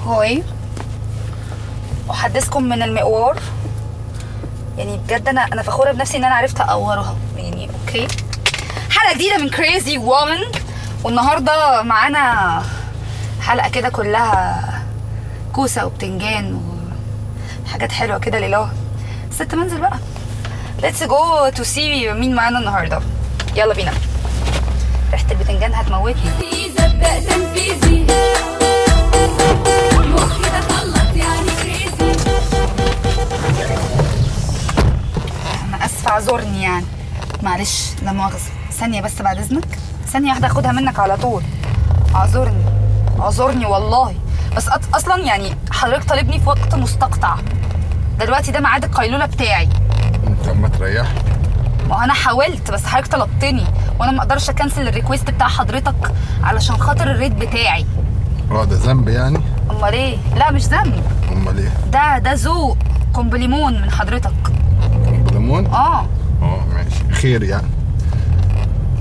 هاي، احدثكم من المقوار. يعني بجد انا فخورة بنفسي ان انا عرفت اقورها يعني. okay، حلقة جديدة من Crazy Woman، والنهارده معانا حلقة كده كلها كوسة وبتنجان وحاجات حلوة كده لله. ست منزل بقى، let's go to see مين معانا النهارده. يلا بينا. ريحه البتنجان هتموتني. انا اسفه، اعذرني يعني، معلش لا مؤاخذة، ثانية بس بعد اذنك، ثانية واحدة اخدها منك على طول. اعذرني اعذرني والله، بس اصلا يعني حضرتك طالبني في وقت مستقطع دلوقتي، ده ميعاد القيلوله بتاعي. انت ما تريح. ما انا حاولت بس حضرتك طلبتني، وانا ما اقدرش ا cancel ال request بتاع حضرتك علشان خاطر ال rate بتاعي. اه ده ذنب يعني؟ امال ايه؟ لا مش ذنب. امال ايه؟ ده ذوق، compliment من حضرتك. compliment؟ اه اه ماشي، خير يعني.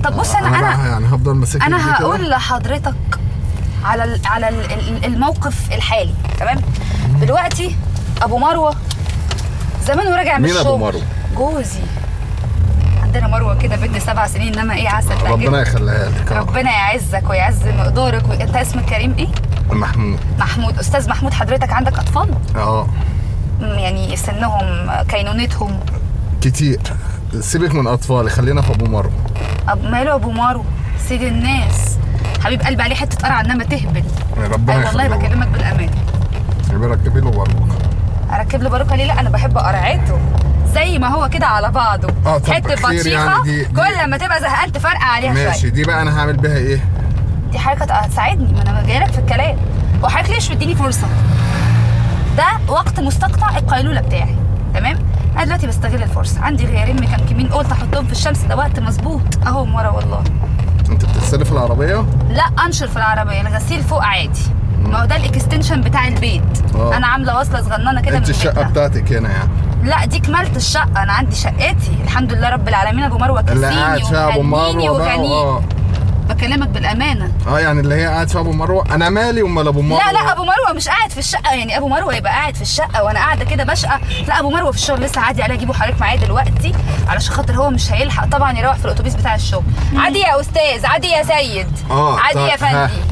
طب بص، انا يعني هفضل ماسك. انا هقول لحضرتك على ال الموقف الحالي، تمام؟ دلوقتي ابو مروه زمان وراجع من الشغل. مين ابو مروه؟ جوزي. عندنا مروه كده بنت 7 سنين، انما ايه عسل. ربنا يخليها لك. ربنا يعزك ويعز مقدارك. انت اسمك كريم ايه؟ محمود. محمود، استاذ محمود، حضرتك عندك اطفال؟ اه. يعني سنهم، كينونتهم؟ كتير. سيبك من اطفالي، خلينا في ابو مروه. ماله ابو مروه؟ سيد الناس، حبيب قلبي، عليه حتة قرعه انما تهبل. ربنا يخليه. والله بكلمك بالامان. يبقى ركبي له باروكه. اركب له باروكه ليه؟ لا انا بحب قرعته زي ما هو كده على بعضه. حتة بطيخه يعني دي كل ما تبقى زهقان تفرقع عليها شوية. ماشي، دي بقى انا هعمل بيها ايه؟ دي حركة هتساعدني، ما انا جايلك في الكلام. وحضرتك ليش مديني فرصة؟ ده وقت مستقطع القيلوله بتاعي، تمام؟ انا دلوقتي بستغل الفرصة، عندي غيارين مكمكمين قلت احطهم في الشمس، ده وقت مظبوط اهو ورا. والله انت بتغسلي في العربية؟ لا انشر في العربية، الغسيل فوق عادي. ما هو ده ال extension بتاع البيت. انا عامله وصله صغننه كده. انت الشقة بتاعتك هنا يعني؟ لا دي كمالة الشقة، انا عندي شقتي الحمد لله رب العالمين. ابو مروه كسيني ومغنيني وغنيني. بكلمك بالامانة. يعني اللي هي قاعد فيها ابو مروه، انا مالي ومال ابو مروه؟ لا ابو مروه مش قاعد في الشقة، يعني ابو مروه يبقى قاعد في الشقة وانا قاعدة كده بشقه؟ لا ابو مروه في الشغل لسه، عادي عليه اجيبه حضرتك معايا دلوقتي علشان خاطر هو مش هيلحق طبعا يروح في الاتوبيس بتاع الشغل. عادي يا استاذ، عادي يا سيد، عادي يا فندي.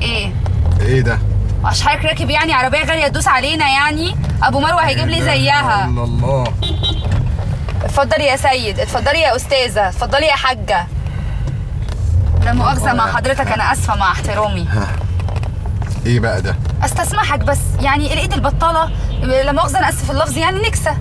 ايه ايه ده؟ عشان حضرتك راكب يعني عربية غالية تدوس علينا يعني؟ ابو مروه هيجيب لي زيها. الله الله. اتفضلي يا سيد، اتفضلي يا استاذه، اتفضلي يا حاجة. لا مؤاخذة مع حضرتك، انا اسفه مع احترامي. ايه بقى ده؟ استسمحك بس يعني الايد البطالة، لا مؤاخذة انا اسف في اللفظ، يعني نكسه.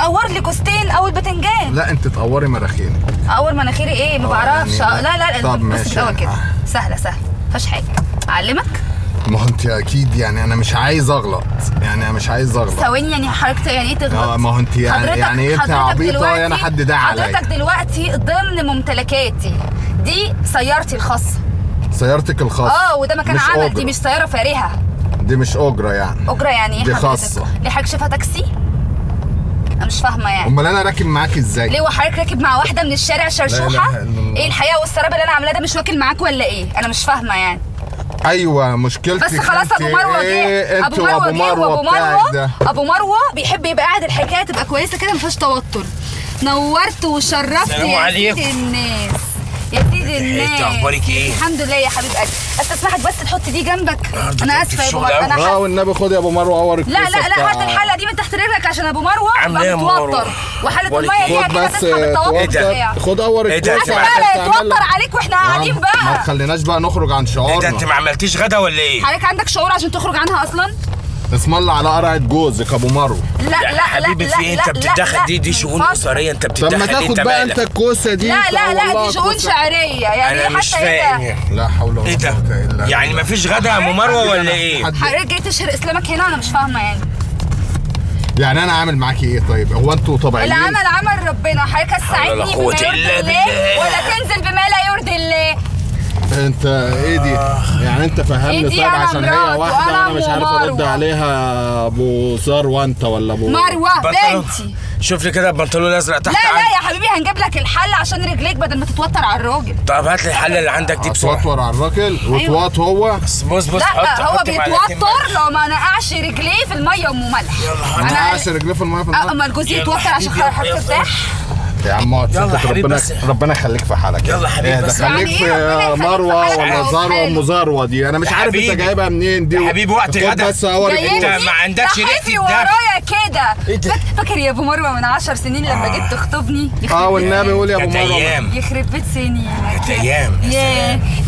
قور لي كوستين او البتنجان. لا انت تقوري مناخيرك. اقور مناخيري ايه؟ ما بعرفش. يعني لا لا طب بس الاول كده سهلة سهلة، مفيهاش حاجة. اعلمك؟ ما هو انت اكيد يعني انا مش عايز اغلط، يعني انا مش عايز اغلط. ثواني يعني حضرتك يعني ايه تغلط؟ ما هو انت يعني انت عبيطه يا انا حد داعي عليا. حضرتك دلوقتي ضمن ممتلكاتي، دي سيارتي الخاصة. سيارتك الخاصة؟ وده مكان عمل، دي مش سيارة فارهه. دي مش اجره يعني؟ اجره يعني ايه دي حضرتك؟ خاصة. ليه حضرتك شايفها تاكسي؟ انا مش فاهمه يعني. امال انا راكب معاك ازاي؟ ليه وحضرتك راكب مع واحدة من الشارع شرشوحه؟ ايه الحقيقة والسراب اللي انا عاملاه ده مش واكل معاك ولا ايه؟ انا مش فاهمه يعني. ايوه مشكلتك بس خلاص. ابو مروه جه، ابو مروه جه، ابو مروه بيحب يبقى قاعد الحكاية تبقى كويسة كده ما فيهاش توتر. نورت وشرفت يا سيد الناس، يا سيد الناس. اخبارك ايه؟ الحمد لله يا حبيب قلبي. استسمحك بس تحط دي جنبك، انا اسفه يا ابو مروه. انا والنبي خد يا ابو مروه قور. لا لا لا، هات الحلة دي من تحت رجلك عشان ابو مروه يبقى متوتر، وحله المية دي اكيد هتسحب التوتر بتاعه. خد قور الكوسه. لا يتوتر عليك واحنا قاعدين بقى. ما تخليناش بقى نخرج عن شعورنا. ايه ده، انت ما عملتيش غدا ولا ايه؟ حضرتك عندك شعور عشان تخرج عنها اصلا؟ اسم الله على قرعه جوزك ابو مروه. لا لا لا حبيبي في ايه؟ انت بتتدخل؟ دي شؤون اسرية، انت بتتدخل. طب ما تاخد بقى انت الكوسه دي. لا لا لا، دي شؤون شعرية يعني. انا مش حتى فاهم. لا حول ولا قوة الا بالله. يعني ما فيش غدا يا ابو مروه ولا ايه؟ حضرتك جاي تشهر اسلامك هنا؟ انا مش فاهمه يعني. يعني انا عامل معاكي ايه طيب؟ هو انتوا طبيعيين؟ العمل عمل ربنا. حضرتك هتساعدني بما يرضي الله ولا تنزل بما لا يرضي الله؟ انت ايه دي؟ يعني انت فهمني طيب، عشان هي واحدة وانا مش عارف ارد عليها. ابو ثروة انت ولا ابو مروه؟ بنتي. شوف لي كده البنطلون الازرق تحت. لا لا يا حبيبي، هنجيب لك الحل عشان رجليك بدل ما تتوتر على الراجل. طب هات لي الحل اللي عندك دي بسرعة. اتوتر على الراجل وتوات هو. بص بص، لا هو بيتوتر لو ما نقعش رجليه في المية ام ملح. ما نقعش رجليه في المية في الملح. اما الجوز يتوتر عشان حضرتك ترتاح. يا عم اقعد ساكت، ربنا يخليك في حالك. يلا حبيبي بس خليك في مروه ولا زروه ام زروه دي، انا مش عارف انت جايبها منين دي. يا حبيبي وقت غدا بس انت ما عندكش ريحه ورايا كده. فاكر يا ابو مروه من 10 سنين لما جيت تخطبني؟ والنبي قول يا ابو مروه. يخرب بيت سنينك. ايام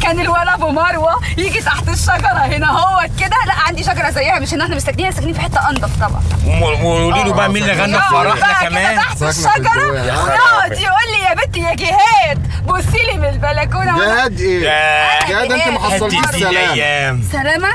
كان الولد ابو مروه يجي تحت الشجرة هنا هو كده. لا عندي شجرة زيها، مش ان احنا مش ساكنين، ساكنين في حتة انضف طبعا. وقولوا له بقى مين اللي غنى في فرحنا كمان تحت الشجرة. يقعد يقول لي يا بنتي يا جهاد بصي لي من البلكونه. جهاد ايه؟ جهاد انت ما حصلتيش سلامه. سلامه؟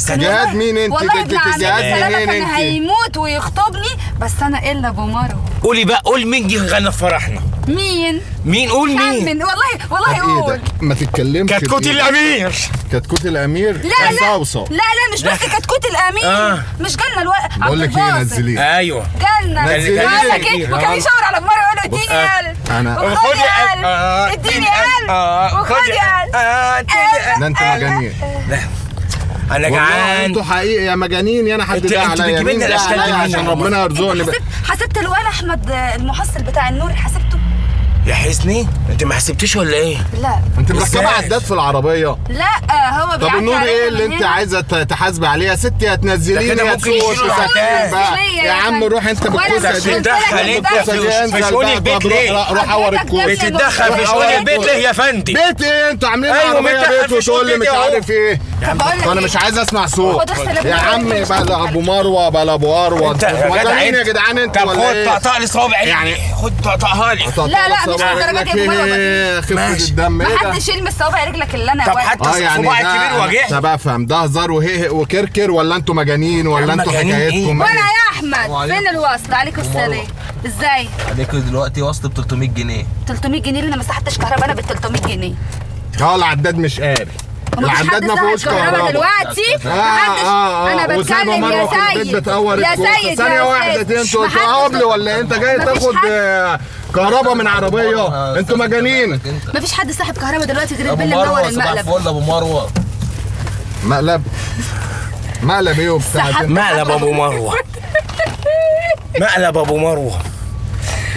جهاد مين انت؟ والله ابن عمي سلامه كان هيموت ويخطبني، بس انا الا ابو مروه. قولي بقى، قول مين جه غنى في فرحنا؟ مين؟ مين؟ قول مين؟ والله والله قول. ما تتكلمش. كتكوت الامير. كتكوت الامير؟ لا لا لا لا مش بس كتكوت الامير. مش جالنا الوقت. بقول لك ايه، نزليه. ايوه جالنا نزليه. وكان يشاور على مروه يقول له اديني قلب وخدي قلب، اديني قلب وخدي قلب. ده انتوا مجانين. انا جعان. انتوا حقيقي يا مجانين. يا انا حد ده عليا مين ده عليا عشان ربنا يرزقني. حسبت الولد احمد المحصل بتاع النور، حسبته يا حسني. انت ما حسبتيش ولا ايه؟ لا انت مركبة عداد في العربية؟ لا هو طب النور ايه اللي انت عايزه تحاسبي عليه يا ستي؟ هتنزليني هتسوق يا عم. روح انت بالكوسه دي. بتتدخل انت في شؤون البيت ليه؟ روح اور الكوسه. بتتدخل في شؤون البيت ليه يا فندم؟ بيت ايه؟ انتوا عاملين عربية بيت وتقول لي مش عارف ايه. انا مش عايز اسمع صوت يا عم. بلا ابو مروه بلا ابو اروى. مجانين يا جدعان انتوا ولا ايه؟ طب خد طقطق لي صوابعي يعني، خد طقطقها لي. لا لا مش للدرجة دي يا ابو مروه. خفه الدم. ما حدش يلمس صوابع رجلك اللي انا. طب حتى يعني صباعي الكبير وجعني. طب افهم ده هزار وهق وكركر ولا انتوا مجانين ولا انتوا حكايتكم؟ وانا يا احمد فين الوصل؟ عليكم السلام. ازاي؟ عليكم دلوقتي وصل ب 300 جنيه. 300 جنيه اللي انا ما سحبتش كهرباء انا بال 300 جنيه. العداد مش قاري. العداد ما فيهوش كهرباء دلوقتي. محدش. انا بتكلم يا سيد. يا سيد ثانية واحدة، انتوا عقبل ولا انت جاي تاخد كهرباء من عربية؟ انتوا مجانين. مفيش حد ساحب كهرباء دلوقتي غير البل منور المقلب. ابو مروه ابو مروه. مقلب؟ مقلب ايه وبتاع؟ مقلب ابو مروه. مقلب ابو مروه.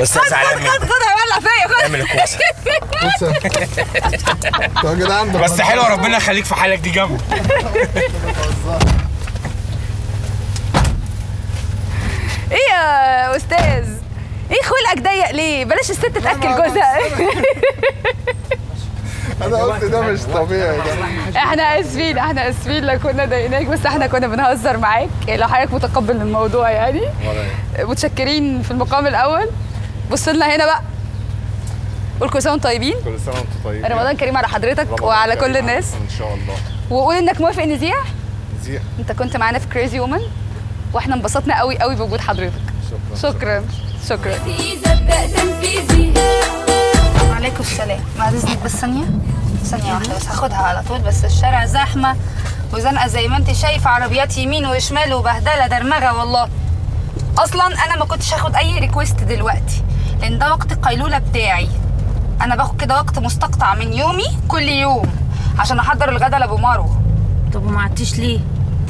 بس انا زعلان منك. خد خد هيولع فيا. خد اعمل الكوسه. كوسة. طب يا جدعان بس حلوة، ربنا يخليك في حالك دي جنبه. ايه يا استاذ؟ ايه خلقك ضيق ليه؟ بلاش الست تاكل جوزها. انا قلت ده مش طبيعي ده. احنا اسفين، احنا اسفين لو كنا ضايقناك، بس احنا كنا بنهزر معاك. لو حضرتك متقبل الموضوع يعني. متشكرين في المقام الاول. بص لنا هنا بقى. قول كل سنة وانتم طيبين. كل سنة وانتم طيبين. رمضان كريم على حضرتك وعلى كل الناس ان شاء الله. وقول انك موافق نذيع. نذيع. انت كنت معانا في Crazy Woman واحنا انبسطنا قوي قوي بوجود حضرتك. شكرا شكرا. وعليكم السلام. بعد اذنك بس ثانية، ثانية واحدة بس هاخدها على طول. بس الشارع زحمة وزنقه زي ما انت شايفه، عربيات يمين وشمال وبهدله درمغه والله. اصلا انا ما كنتش هاخد اي request دلوقتي لان ده وقت القيلوله بتاعي. انا باخد كده وقت مستقطع من يومي كل يوم عشان احضر الغدا لابو مروه. طب وما قعدتيش ليه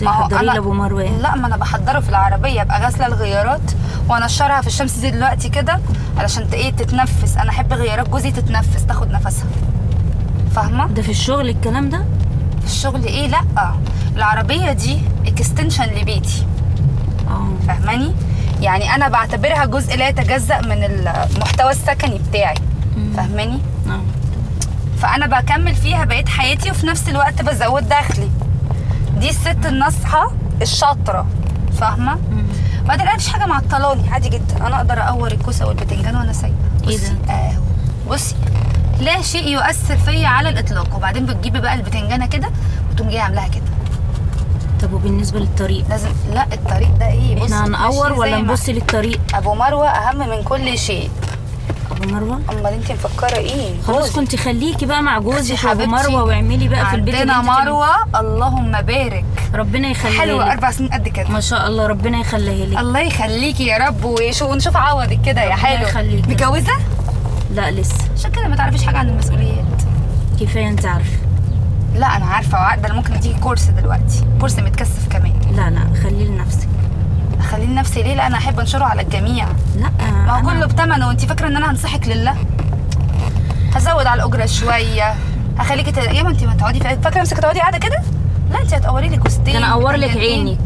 تحضري لابو مروه؟ لا ما انا بحضره في العربية، ابقى غاسله الغيارات وانشرها في الشمس دي دلوقتي كده علشان ايه تتنفس. انا احب غيارات جوزي تتنفس، تاخد نفسها. فاهمه؟ ده في الشغل الكلام ده؟ في الشغل ايه؟ لا العربية دي extension لبيتي. فاهماني؟ يعني انا بعتبرها جزء لا يتجزأ من المحتوى السكني بتاعي. فاهماني؟ فانا بكمل فيها بقية حياتي وفي نفس الوقت بزود دخلي. دي الست الناصحة الشاطره، فاهمه؟ بعدين انا مفيش حاجة معطلاني، عادي جدا انا اقدر اقور الكوسه والبتنجان وانا سايبه. ايه ده؟ اهو بصي، لا شيء يؤثر فيا على الاطلاق. وبعدين بتجيبي بقى البتنجانه كده وتقوم جاية عاملاها كده. طب وبالنسبة للطريق؟ لازم. لا الطريق ده ايه؟ احنا هنقور ولا نبص للطريق؟ ابو مروه اهم من كل شيء. ابو ابو مروه؟ امال انت مفكرة ايه؟ خلاص كنت خليكي بقى مع جوزك وابو مروه واعملي بقى في البيت. عندنا مروه اللهم بارك، ربنا يخليها حلوة، 4 سنين قد كده ما شاء الله، ربنا يخليها لك. الله يخليكي يا رب، ونشوف عوضك كده يا حلو. متجوزة؟ لا لسه. عشان كده ما تعرفيش حاجة عن المسؤوليات. كفاية انت عارفه. لا انا عارفه، ده ممكن اديكي كورس دلوقتي، كورس متكثف كمان. لا لا خليه لنفسك. اخليه لنفسي ليه؟ لا انا احب انشره على الجميع. لا ما هو كله بثمنه، وانت فاكره ان انا هنصحك لله؟ هزود على الاجرة شوية، هخليكي يا ما انت ما تقعدي فاكره نفسك تقعدي قاعدة كده؟ لا انت هتقوري لي جوزتين. انا اقور لك عينك.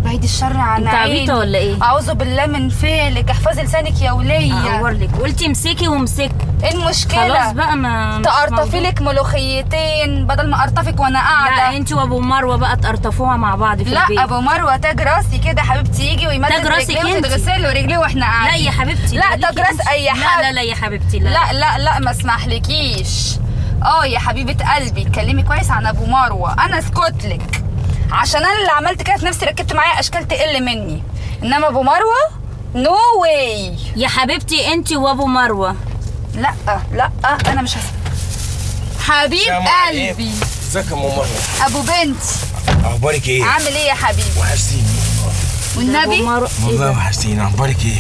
بعيد الشر عن انت عيني. عبيطه ولا ايه؟ اعوذ بالله من فعلك، احفظي لسانك يا وليه. اقور لك، قلتي امسكي وامسكي. ايه المشكلة؟ خلاص بقى ما تقرطفي لك ملوخيتين بدل ما ارطفك وانا قاعدة. لا انت وابو مروه بقى تقرطفوها مع بعض في البيت. لا ابو مروه تاج راسي كده حبيبتي، يجي ويمدد رجليه وتتغسل له رجليه واحنا قاعدين. لا يا حبيبتي، لا تاج راس اي حد. لا لا لا يا حبيبتي، لا لا لا لا ما اسمحلكيش. يا حبيبه قلبي اتكلمي كويس عن ابو مروه، انا اسكت لك عشان انا اللي عملت كده في نفسي، ركبت معايا اشكال تقل مني، انما ابو مروه no way. يا حبيبتي انت وابو مروه. لا لا انا مش هسيب حبيب قلبي. ازيك يا ام مروه؟ ابو بنتي اخبارك ايه؟ عامل ايه يا حبيبي؟ وحشتيني والنبي والله وحشتيني. اخبارك ايه؟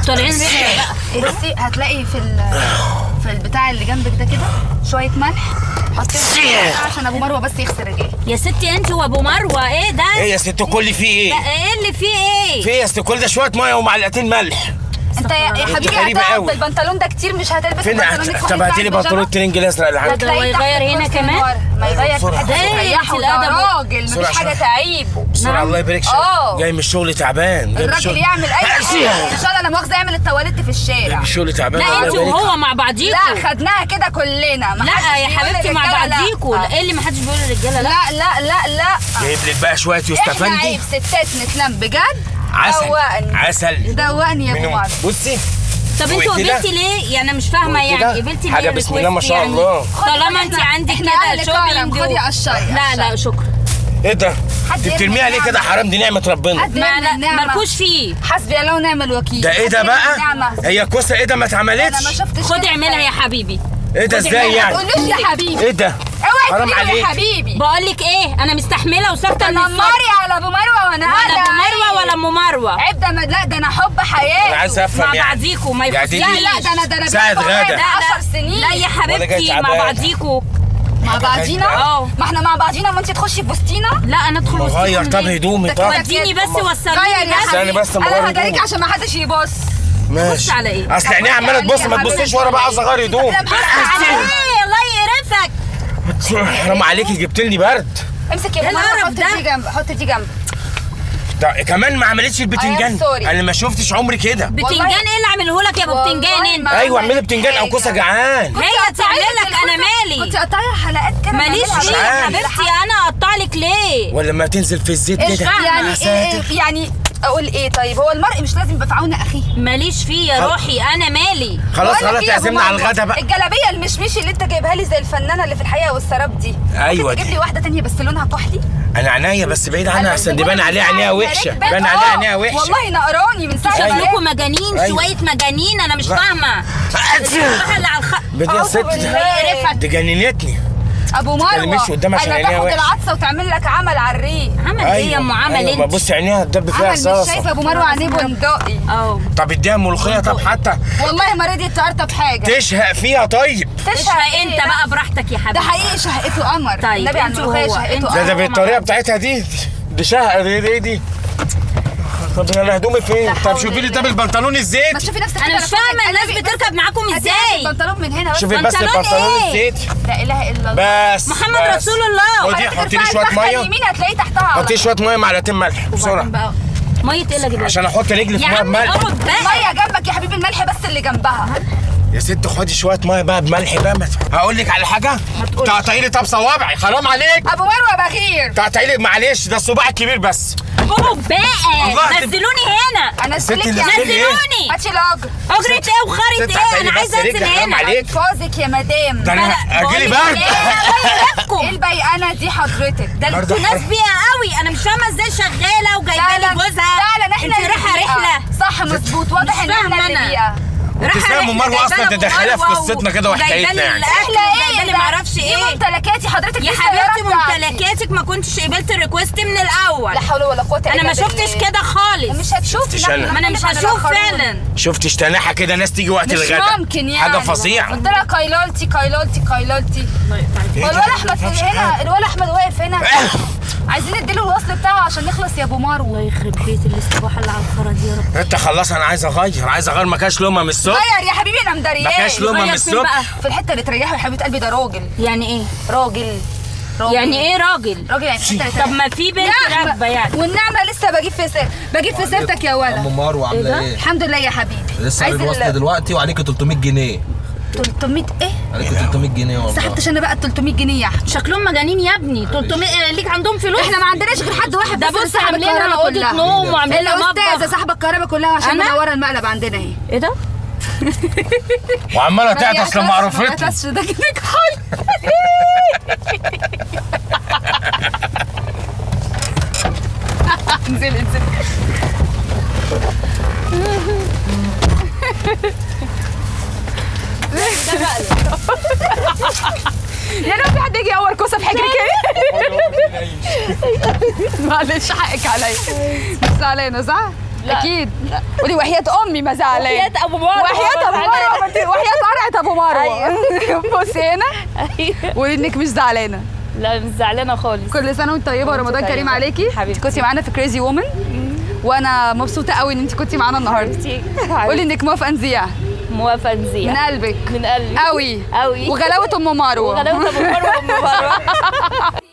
طالعين رحله بقى. بصي هتلاقي في البتاع اللي جنبك ده كده شوية ملح، حطيهم عشان ابو مروه بس يغسل رجليه. يا ستي انت وابو مروه ايه ده؟ ايه يا ست كل فيه ايه؟ ايه اللي فيه ايه؟ في ايه يا ست كل ده؟ شوية مية ومعلقتين ملح. انت يا حبيبي هتقعد بالبنطلون ده كتير، مش هتلبس البنطلون. طب هاتي لي بنطلون الترنج الازرق اللي عندك. ده يغير هنا كمان؟ ما يغير في حتة تريحه، ده راجل مفيش حاجة تعيبه. بسرعة الله يبارك فيك، جاي من الشغل تعبان. الراجل يعمل اي حاجة ان شاء الله، لا مؤاخذة يعمل التواليت في الشارع. جاي من الشغل تعبان. لا انت وهو مع بعضيكوا. لا خدناها كده كلنا. لا يا حبيبتي مع بعضيكوا. لا ايه اللي ما حدش بيقول للرجاله؟ لا لا لا لا. جايب لك بقى شوية يوستفندي. احنا عيب ستات نتلم بجد. عسل عسل. دوقني يا ابو مروه. بصي طب انتوا قبلتي ليه؟ يعني مش فاهمه يعني قبلتي ليه؟ حاجة بسم الله ما شاء الله. طالما انت عندك كده shopping. خدي على الشاي. لا لا شكرا. ايه ده؟ انت بترميها ليه كده؟ حرام، دي نعمه ربنا. مالكوش فيه. حسبي الله ونعم الوكيل. ده ايه ده بقى؟ هي كوسة ايه ده ما اتعملتش؟ انا ما شفتش. خدي اعملها يا حبيبي. ايه ده ازاي يعني؟ ما تقولوش يا حبيبي. ايه ده؟ اوعي تقولي يا حبيبي. بقول لك ايه، انا مستحمله وساكته من الصبح. تنمري على ابو مروه وانا قاعدة. ولا ابو مروه ولا ام مروه. عيب ده، لا ده انا حب حياتي. انا عايز افهم مع يعني. بعضيكوا ما يخصنيش. لا لا ده انا ده انا ساعة غدا 10 سنين. لا يا حبيبتي مع بعضيكوا. مع بعضينا؟ ما احنا مع بعضينا، ما انت تخشي في وسطينا؟ لا انا ادخل وسطينا. غير طب هدومي. طب وديني بس وصليني بس. انا بس انا هجريك عشان ما حدش يبص. ماشي. بص على ايه؟ اصل عينيها عماله تبص، ما تبصيش ورا بقى، عاوز اغير هدومي. بص على ايه؟ الله يقرفك. حرام عليكي جبت لي برد. امسك يا مروه، حط دي جنب، حط دي جنب. ده كمان ما عملتش البتنجان. انا ما شفتش عمري كده. بتنجان ايه اللي اعمله لك يا ابو بتنجان انت؟ ايوه اعملي بتنجان او كوسة. جعان. هي تعمل لك، انا مالي. كنت قطعيها حلقات كده. ماليش فيه يا حبيبتي، انا اقطع لك ليه؟ ولا ما تنزل في الزيت كده يعني ايه يعني؟ اقول ايه طيب؟ هو المرء مش لازم يبقى في عون اخيه. ماليش فيه يا روحي، انا مالي. خلاص خلاص تعزمنا على الغدا بقى. الجلابية المشمشي اللي انت جايبها لي زي الفنانة اللي في الحقيقة والسراب دي. ايوه تجيب لي واحدة ثانية بس لونها كحلي. انا عينيا بس بعيد عنها عشان دي بان عليها عينيها وحشة، بان عليها عينيها وحشة. والله نقراني من ساعة. شكلكم مجانين. أيوة. شوية مجانين، انا مش فاهمه. اللي على الخ بدي يا ست دي جننتني. ابو مروه قدام عشان انا تاخد العطسه وتعمل لك عمل على الريق. عمل ايه يا ام عمل؟ انت ما بصي عينيها تدب فيها رصاصة. مش شايفه ابو مروه عينيه بندقي. طب اديها ملوخية. طب حتى والله ما رضيت تقرطب حاجة. تشهق فيها. طيب تشهق انت بقى براحتك يا حبيبي. ده حقيقي شهقته قمر. طيب النبي على الملوخية شهقته قمر. ده بالطريقة بتاعتها دي شهقه دي. طب انا هدومي فين؟ طب شوفي لي طب البنطلون الزيتي. ما تشوفي نفسك. انا مش فاهمه الناس بتركب معاكم ازاي؟ البنطلون من هنا بس. شوفي بس البنطلون الزيتي. لا اله الا الله. بس محمد رسول الله. خدي حطي لي شوية مية. اليمين هتلاقيه تحتها. حطي شوية مية معلقتين ملح بسرعة. مية ايه اللي اجيبها؟ عشان احط رجلي في مية بملح. المية جنبك يا حبيبي، الملح بس اللي جنبها. يا ست خدي شوية مية بقى بملح بقى. هقول لك على حاجة، تقطعي لي طب صوابعي، حرام عليك. ابو مروه بغير. تقطعي لي معلش، ده الصباع الكبير بس. اقعد بقى، نزلوني هنا. انا نزلك يا نزلوني. هاتي الاجر. اجرة ايه وخرة ايه؟ انا عايزه انزل هنا. الفاظك يا مدام. ده انا اجيلي برد. ايه البيقانه دي حضرتك؟ ده انتوا ناس بيئة قوي، انا مش فاهمه ازاي شغالة وجايبه لي جوزها. فعلا احنا انت رايحة رحله. صح مظبوط، واضح ان احنا اللي بيئة. ابتسام ومروه اصلا تدخليها في قصتنا كده وحكايتنا يعني. احلى ايه ما اعرفش ايه دي ممتلكاتي حضرتك يا حبيبتي، ممتلكاتك ما كنتش قبلت ال request من الاول. لا حول ولا قوة الا بالله. انا ما شفتش كده خالص. مش هتشوف. ما انا مش هشوف فعلا. شفتش تناحه كده ناس تيجي وقت الغدا؟ مش ممكن يعني، حاجة فظيعة. قلت لها كايلولتي كايلولتي كايلولتي. والولا احمد هنا، الولا احمد واقف هنا. عايزين نديله الوصل بتاعه عشان نخلص يا ابو مروه. الله يخرب بيت الاستباحه اللي على الخرا دي يا رب. انت خلاص انا عايز اغير، عايز اغير. ما كانش لومه من الصبح. غير يا حبيبي انا مدرياه. ما كانش لومه من الصبح. في الحتة اللي تريحه يا حبيبه قلبي. ده راجل. يعني ايه؟ راجل. راجل. يعني ايه راجل؟ راجل يعني في الحتة. طب ما في بنت راكبه يعني. والنعمة لسه بجيب في سير، بجيب في سيرتك يا ولد. ام مروه عامله ايه؟ الحمد لله يا حبيبي. لسه عامل الوصل دلوقتي وعليك 300 جنيه. 300 ايه؟ عليك 300 جنيه والله. سحبتش انا بقى ال 300 جنيه يا احمد. شكلهم مجانين يا ابني. 300 ليك عندهم فلوس؟ احنا ما عندناش غير حد واحد ده. بس بص عاملينها اوضة نوم وعاملينها مطبخ. الاستاذة صاحبه الكهرباء كلها عشان منورة المقلب عندنا اهي. ايه ده؟ وعماله تعطس لما عرفتني. ما تعطسش ده كده كحول. انزل انزل. يا لو في حد يجي يقور كوسة في حجري كده. معلش حقك عليا. مش زعلانة صح؟ لا. اكيد. قولي وحياة امي ما زعلانة. وحياة ابو مروه. وحياة ابو مروه. وحياة قرعه ابو مروه. بصي هنا. قولي انك مش زعلانة. لا مش زعلانة خالص. كل سنة وانت طيبة ورمضان كريم عليكي. حبيبتي كنتي معانا في Crazy Woman وانا مبسوطة قوي ان انت كنتي معانا النهارده. قولي انك موافقة نذيع. موافقة نذيع. من قلبك. من قلبي قوي قوي. وغلاوه ام مروه. وغلاوه ابو مروه وام مروه.